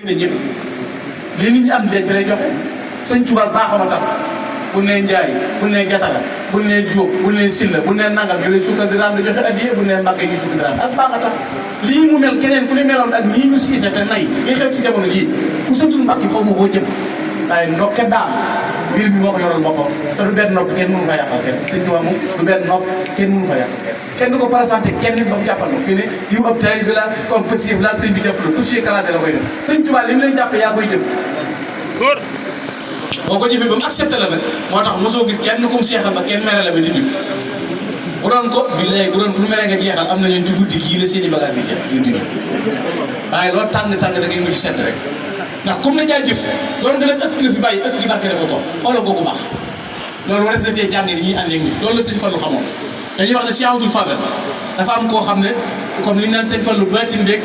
ne ñëpp li nit ñi am denc lay joxe sëñ Tuubaa baaxam a tax bu nee Njaay bu nee Jatara bu nee Jóob bu nee Silla bu nee nangam ñu lay sukkal diraam di joxe addiya bu nee Mbàkke ñu sukkal diraam ak baax a tax lii mu mel keneen ku ne meloon ak nii ñu siise te nay li xew ci jamono jii ku santul Mbàkke xaw ma koo jëm waaye ndokke daam mbir mi moo ko yoral boppam te du benn nopp kenn mënu fa yàqal kenn sëñ Tuubaa moom du benn nopp kenn mënu fa yàqal kenn du ko présenté kenn nit ba mu jàppal ko fii ne diw ab taay bi la comme passif la ak sëñ bi jàpp la dossier classé la koy def sëñ Tuubaa li mu lay jàppe yaa koy jëf góor boo ko jëfee ba mu accepté la nag moo tax mosoo gis kenn kum seexal ba kenn mere la ba dindi bu doon ko bi léegi bu doon bu mere nga jeexal am na ñoon ci guddi kii la seen i bagage yi jeex yu dindi waaye loolu tàng-tàng da ngay mujj sedd rek ndax comme na jaay jëf loolu nga nag ëpp la fi bàyyi ëpp gi barke dafa toog xoolal ko bu baax loolu war na cee jàng ni ñuy ànd ak nit loolu la sëñ Fallu xamoon dañuy wax ne Cheikh Abdoul Fadal dafa am koo xam ne comme li ñu naan sëñ Fallu baatin beeg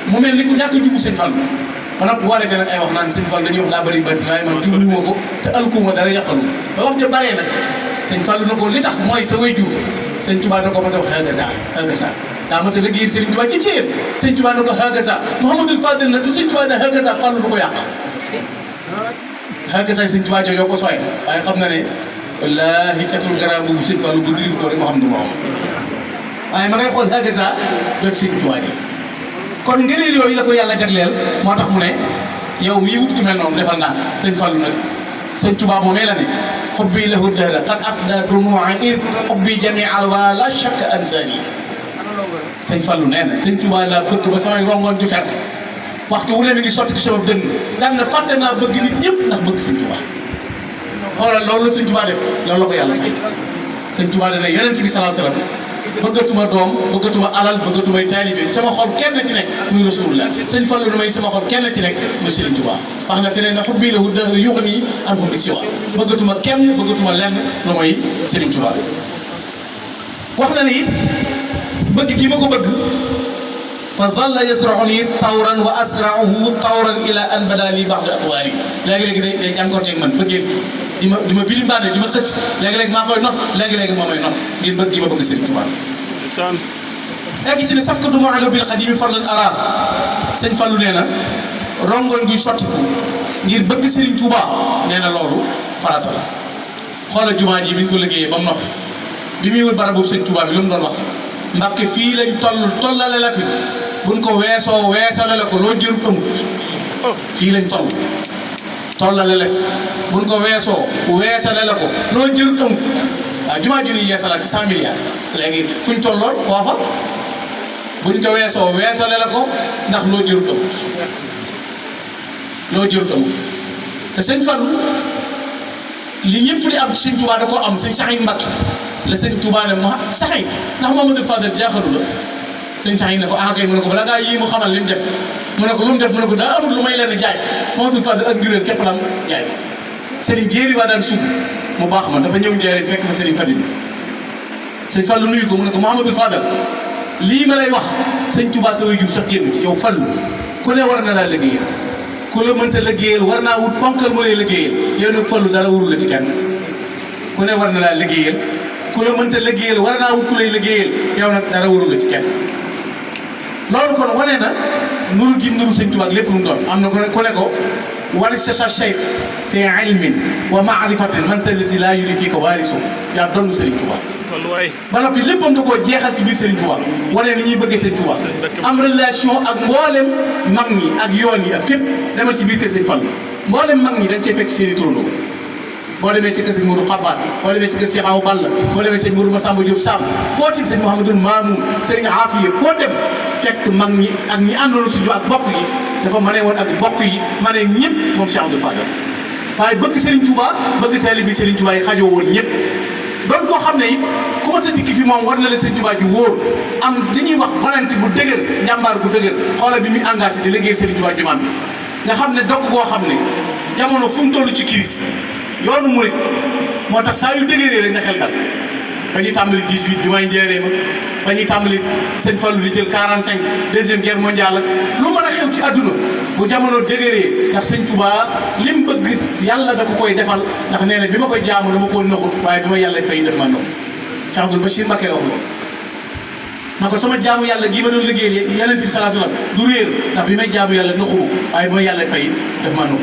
mu mel ni ku ñàkk a jubu sëñ Fallu maanaam bu wareetee nag ay wax naan sëñ Fallu dañuy wax daa bëri baatin waaye man jubluwuma ko te alkuuma dara yàqalu ba wax ja baree nag sëñ Fallu na ko li tax mooy sa way jur sëñ Tuubaa da ko mas a wax hagasa daa mas a liggéeyal Sëriñ Tuubaa ci céer sëñ Tuubaa na ko hagasa Mouhamadul Fadil nag du sëñ Tuubaa ne hagasa Fallu du ko yàq hagasa sëñ Tuubaa joojoo ko sooy waaye xam na ne wallaahi catul garab boobu sëñ Fallu bu diri ko rek moo xam du ma wax waaye ma ngay xool hagasa jot sëñ Tuubaa ji kon ngëneel yooyu la ko yàlla jagleel moo tax mu ne yow mii wut ku mel noonu defal naa sëñ Fallu nag sëñ Tuubaa moomee la ne xubbi lahu dahra qad afda dumu'a id xubbi jami alwa la shakka ansani sëñ Fallu nee na sëñ Tuubaa laa bëgg ba samay rongoon du fekk waxtu wu ne mi ngi sotti ci sama dënn daan na fàtte naa bëgg nit ñëpp ndax bëgg sëñ Tuubaa xoolal loolu la sëñ Tuubaa def loolu la ko yàlla fay sëñ Tuubaa dana yonent bi sallallahu alayhi wasallam bëggatuma doom bëggatuma alal bëggatumay taalibe sama xol kenn ci nekk muy rasulullah sëñ Fallu nu may sama xol kenn ci nekk muy Sëriñ Tuubaa wax na feneen ne xubbi lahu dahru yughni an hubbi siwa bëggatuma kenn bëggatuma lenn lu mooy Sëriñ Tuubaa wax na ne it bëgg gi ma ko bëgg fa zalla yasrauni tawran wa asra'uhu tawran ila an bada li ba'da atwaari léegi-léegi day jànkoonteeg man bëggee di ma bilimbaane di ma xëcc léegi-léegi maa koy not léegi-léegi moo may not ngir bëgg gi ma bëgg Sëriñ Tuubaa léegi ci ne safkatu mu'allam bil qadimi fardan ara sëñ Fallu nee na rongoñ guy sottiku ngir bëgg Sëriñ Tuubaa nee na loolu farata la xoolal jumaa ji bi ñu ko liggéeyee ba mu noppi bi muy wër barabu Sëriñ Tuubaa bi lu mu doon wax Mbàkke fii lañ tollale la fi buñ ko weesoo weesale la ko loo jërut amut fii lañ tollale la fi buñ ko weesoo weesale la ko loo jërut amut waaw jumaa ju ni yeesalaat 100 milliards léegi fuñ tolloon foofa buñ ko weesoo weesale la ko ndax loo jërut amut te sëñ Fallu li ñëpp di am ci sëñ Tuubaa da koo am sëñ Saxiin Mbàkke la sëñ Tuubaa ne ma Saxiin ndax Mamadou Fadel jaaxalu la sëñ Saxiin ne ko ah kay mu ne ko bala ngaa yii mu xamal li mu def mu ne ko lu mu def mu ne ko daa amul lu may leen jaay Mamadou Fadel ak njuréel képp la am jaay sëriñ jéeri waa daan sugg mu baax ma dafa ñëw njëriñ fekk fa sëriñ Fadil sëñ Fallu nuyu ko mu ne ko Mamadou Fadel lii ma lay wax sëñ Tuubaa sa waajur sax génn ci yow Fallu ku ne war na laa liggéeyal ku la mënta liggéeyal war naa wut ponkal mu lay liggéeyal yow nag Fallu dara warul la ci kenn ku ne war na laa liggéeyal ku la mënta liggéeyal war naa wut ku lay liggéeyal yow nag dara warul la ci kenn loolu kon wane na nuru gi nuru sëñ Tuubaa ak lépp lu mu doon am na ku ne ko warisa sa cheikh fi ilmin wa maarifatin man sa lisi laa yuri fii ko waarisu yaa doon Sëriñ Tuubaa ba noppi léppam da koo jeexal ci biir Sëriñ Tuubaa wane ni ñuy bëggee Sëriñ Tuubaa am relation ak mboolem mag ñi ak yoon yi ak fépp demal ci biir kër Sëriñ Fallu mboolem mag ñi dañ cee fekk seeni turandoo boo demee ci kër sëñ Modou Xabaat boo demee ci kër Cheikh Awa Balla boo demee sëñ Modou Massamba Diop Sam foo ci sëñ Mouhamadul Mamoun sëriñ Afiya foo dem fekk mag ñi ak ñi àndoon suñu ak bokk yi dafa mënee woon ak bokk yi mënee ñëpp moom Cheikh Abdoul Fadal waaye bëgg Sëriñ Tuubaa bëgg taalibe bi Sëriñ Tuubaa yi xajoo woon ñëpp doon koo xam ne it ku ma sa dikki fi moom war na la Sëriñ Tuubaa ju wóor am dañuy wax volonté bu dëgër njàmbaar bu dëgër xoolal bi muy engagé di liggéey Sëriñ Tuubaa jumaam bi nga xam ne dokk goo xam ne jamono fu mu toll ci crise yoonu murit moo tax saa yu dëgëree rek nga xel dal ba ñuy tàmbali 18 jumaay njëriñ ba ñuy tàmbali sëñ Fallu di jël 45 deuxième guerre mondiale ak lu mën a xew ci àdduna bu jamono dëgëree ndax sëñ Tuubaa li mu bëgg yàlla da ko koy defal ndax nee na bi ma koy jaamu dama koo naxut waaye bi ma yàlla fay def ma noonu Cheikh Abdoul Bachir Mbacké la wax loolu na ko sama jaamu yàlla gii ma doon liggéeyal yonent bi sallallahu alayhi wasallam du réer ndax bi may jaamu yàlla noxuma waaye bi ma yàlla fay daf maa nox